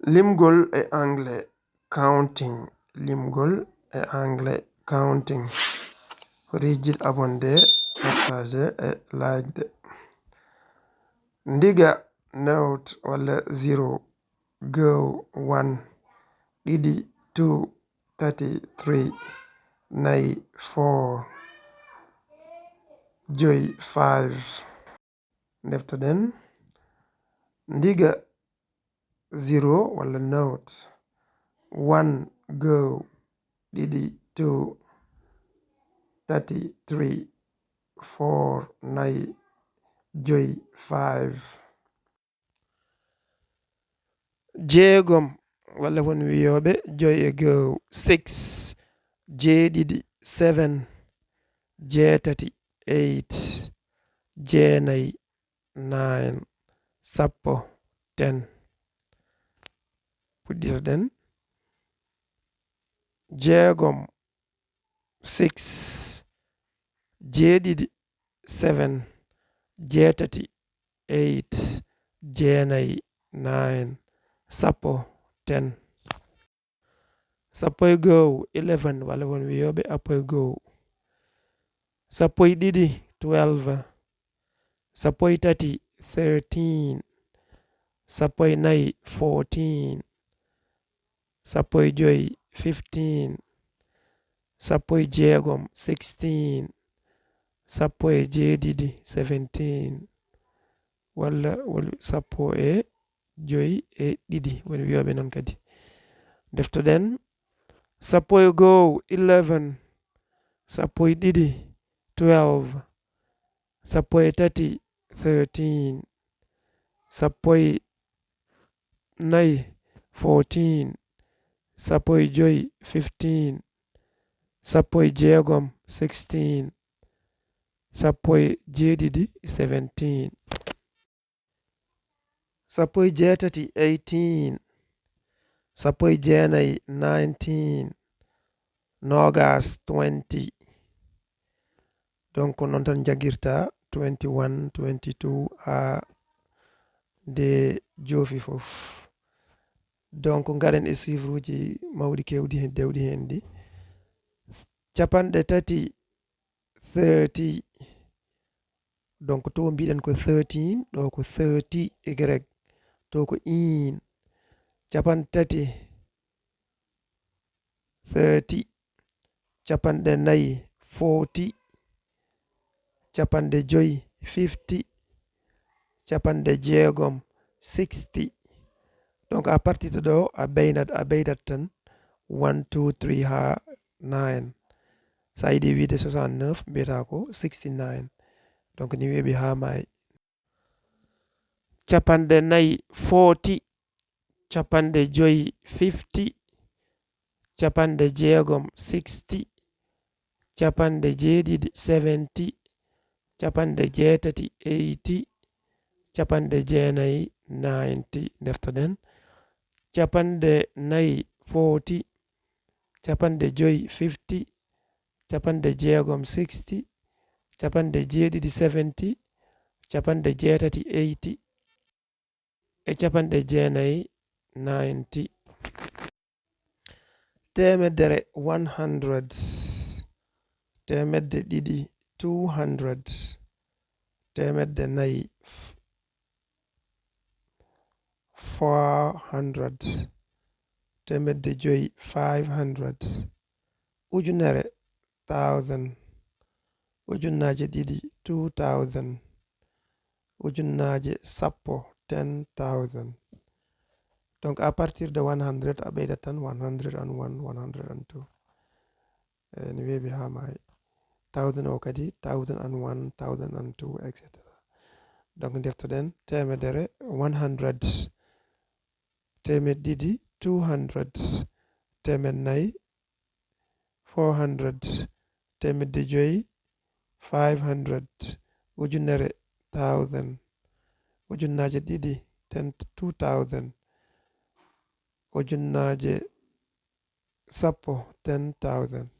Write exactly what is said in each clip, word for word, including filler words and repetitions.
Limgol e anglais, counting. Limgol e anglais, counting. Foti jil abonde, partage e like de. Ndiga, note walla zero. Go, one. Ɗiɗi, two. Tati, three. Nayi, four. Joyi, five. Deftoɗen. Ndiga, zero walla note. One, go. Ɗiɗi, two. Tati, three. Four, nayi. Joyi, five. Jeegom, walla won wiyooɓe joy e go'o, six. Jeeɗiɗi, seven. Jeetati, eight. Jeenayi, nine. Sappo, ten. Puɗɗitoɗen. Jeegom, six. Jeeɗiɗi, seven. Jeetati, eight. Jeenayi, nine. Sappo, ten. Sappo e go'o, eleven, walla won wiyooɓe appo e go'o. Sappo e ɗiɗi, twelve. Sappo e tati, thirteen. Sappo e nayi, fourteen. Sappo e joyi, fifteen. Sappo e jeegom, sixteen. Sappo e jeeɗiɗi, seventeen. Walla woni sappo e joyi e ɗiɗi, woni wiyooɓe noon kadi. Deftoɗen. Sappo e go'o, eleven. Sappo e ɗiɗi, twelve. Sappo e tati, thirteen. Sappo e nayi, fourteen. Sappo e joyi, fifteen. Sappo e jeegom, sixteen. Sappo e jeeɗiɗi, seventeen. Sappo e jeetati, eighteen. Sappo e jeenayi, nineteen. Noogas, twenty. Donc, ko noon tan njaggirta, twenty-one, twenty-two, haa nde joofi fof. Donc, ngaren e chiffre uji mawɗi keewɗi heen, dewɗi heen ɗi. Capanɗe tati, thirty. Donc, to mbiɗen ko thirteen, ɗo ko thirty e grec, to ko in. Capanɗe tati, thirty. Capanɗe nayi, forty. Capanɗe joyi, fifty. Capanɗe jeegom, sixty. Donc, à partir de ɗo, a ɓeynat, a ɓeydat tan, one, two, three haa nine. So a yiɗi wiide soixante-neuf, mbiyata ko sixty-nine. Donc, ni weeɓi haa maayi. Capanɗe nayi, forty. Capanɗe joyi, fifty. Capanɗe jeegom, sixty. Capanɗe jeeɗiɗi, seventy. Capanɗe jeetati, eighty. Capanɗe jeenayi, ninety. Deftoɗen. Capanɗe nayi, forty. Capanɗe joyi, fifty. Capanɗe jeegom, sixty. Capanɗe jeeɗiɗi, seventy. Capanɗe jeetati, eighty. E capanɗe jeenayi, ninety. Teemedere, one hundred. Teemedde ɗiɗi, two hundred. Teemedde nayi, f-, four hundred. Teemedde joyi, five hundred. Ujunere, thousand. Ujunnaaje ɗiɗi, two thousand. Ujunnaaje sappo, ten thousand. Donc, à partir de one hundred, a ɓeydat tan one hundred and one, one hundred and two. E, ni weeɓi haa maayi. Thousand o kadi, thousand and one, thousand and two, et cetera. Donc, deftoɗen teemedere, one hundred. Teemeɗɗe ɗiɗi, two hundred. Teemeɗɗe nayi, four hundred. Teemedde joyi, five hundred. Ujunere, thousand. Ujunnaaje ɗiɗi, ten, two thousand. Ujunnaaje sappo, ten thousand.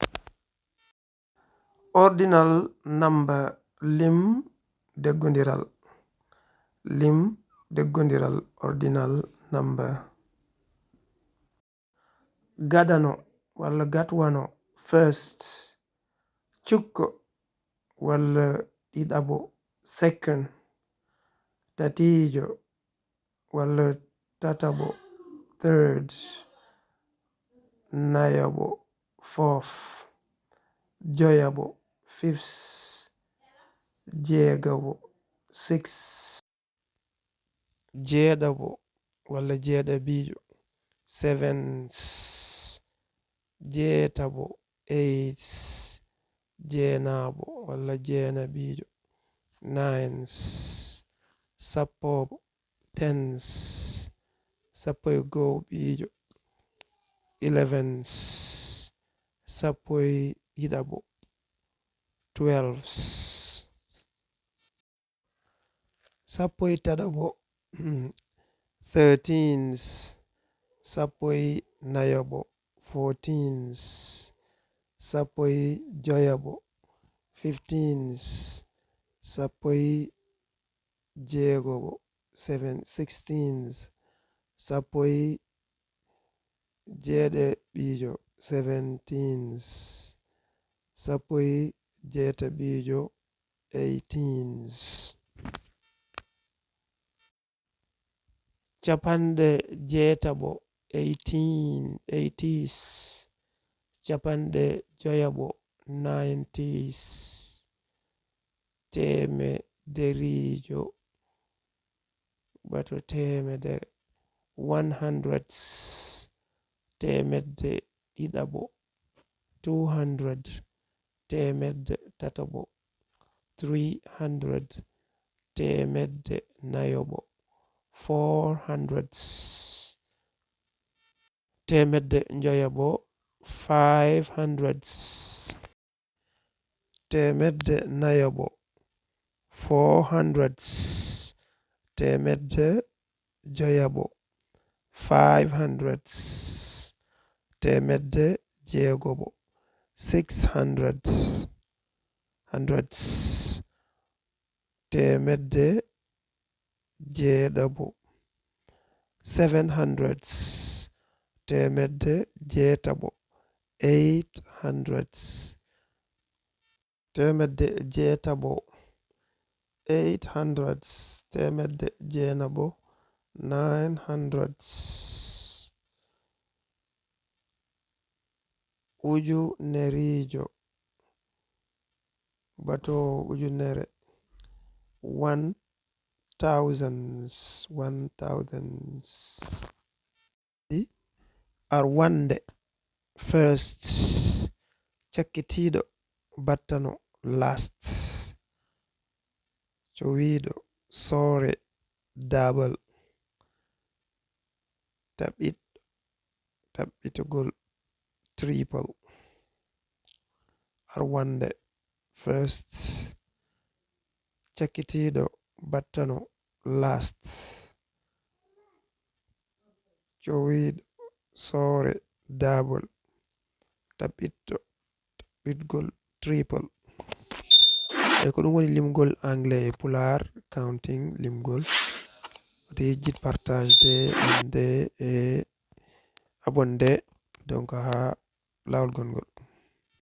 Ordinal number, lim deggondiral. Lim deggondiral, ordinal number. Gadano walla gatwano, first. Cukko walla ɗiɗaɓo, second. Tatiijo walla tataɓo, third. Nayaɓo, fourth. Joyaɓo, fifth. Jeegaɓo, sixth. Jeeɗaɓo walla jeeɗaɓiijo, seventh. Jeetaɓo, eighth. Jeenaɓo walla jeenaɓiijo, ninth. Sappoɓo, tenth. Sappo e go'oɓiijo, eleventh. Sappo e ɗiɗaɓo, twelfth. Sappo e tataɓo, thirteenth. Sappo e nayaɓo, fourteenth. Sappo e joyaɓo, fifteenth. Sappo e jeegoɓo, seven, sixteenth. Sappo e jeeɗaɓiijo, seventeenth. Sappo e jeetaɓiijo, eighteenth. Capanɗe jeetaɓo, eighteen, eighties. Capanɗe joyaɓo, nineties. Teemederiijo, bato teemedere, one hundreds. Teemedde ɗiɗaɓo, two hundred. Teemedde tataɓo, three hundred. Teemedde nayoɓo, four hundreds. Teemedde njoyaɓo, five hundreds. Teemedde nayaɓo, four hundreds. Teemedde joyaɓo, five hundreds. Teemedde jeegoɓo, six hundred, hundreds. Teemedde jeeɗaɓo, seven hundreds. Teemedde jeetaɓo, eight hundreds. Teemedde jeetaɓo, eight hundreds. Teemedde jeenaɓo, nine hundreds. Ujuneriijo, bato ujunere, one thousands, one thousands. Arwannde, first. Cakkitiiɗo, battano, last. Cowiiɗo, soore, double. Taɓɓiɗɗo, taɓɓitugol, triple. Arwannde, first. Cakkitiiɗo, battano, last. Cowiiɗo, soore, double. Taɓɓiɗɗo, taɓɓitgol, triple. E ko ɗum woni limgol anglais e pulaar, counting, limgol. Wata yejjit partage de, annde e abonde, donc haa laawol gongol.